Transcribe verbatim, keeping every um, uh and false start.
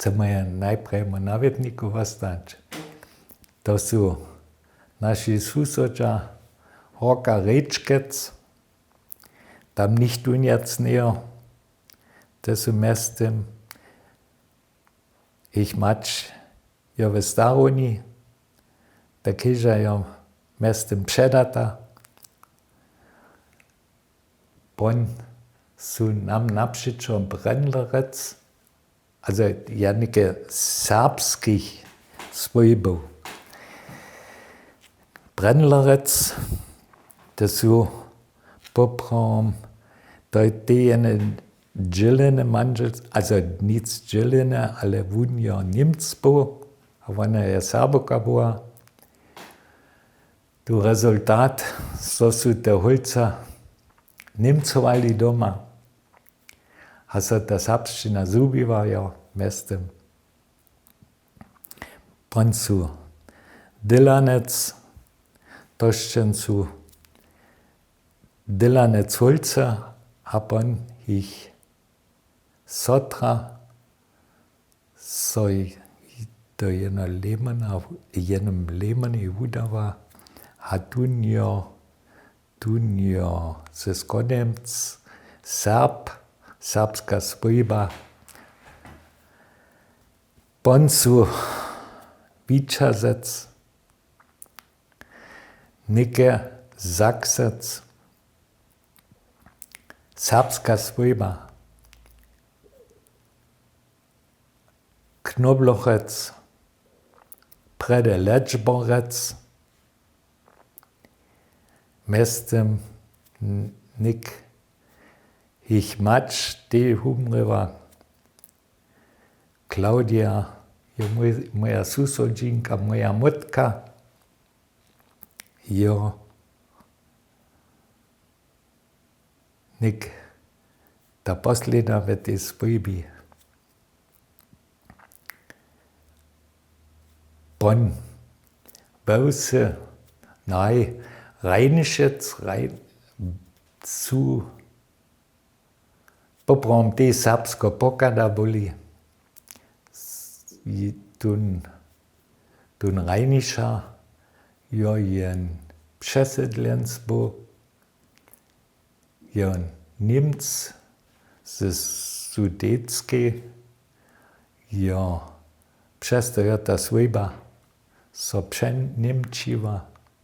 Chcemy najprjemu nawjetniku wostać. To su naši susodźa, horka rěčkec. Tam nichtó njac njejo. Te su mjeztym jich mać jo w starowni, ta chěža jo mjeztym předata. Pon su nam napřećo brendlerec, a za ja něke serbskich swójbow. Brendlerec, to su poprawom, to je te jene dźělene mandźelstwo, a za nic dźělene, ale wón jo Němc był a wona je Serbowka była. Tu rezultat, zo su te hólca Němcowali doma, a so ta serbšćina zhubiła jo mjeztym. Pon su Dylanec, to sćen su Dylanec hólcy, a pon jich sotra, so do jeno Lehmana, jenem Lehmani wudała, a tón jo, tón jo z Konjemc, Serb, serbska swójba. Pon su Wićazec, něke Zaksec, serbska swójba, Knoblochec, prjedy Lečborec, mjeztym něk jich mać te humrěła, Claudia, jo, mój, moja susodźinka, moja mótka, jo, něk ta posledna w tej swójbi. Pon był sy naj Rajnišec, Raj, su poprawom tej serbsko pochada byli. Tón, tón Rajniša jo jen přesydlenc był, jo Němc ze Sudeckej, jo přez to jo ta swójba so přeněmčiła.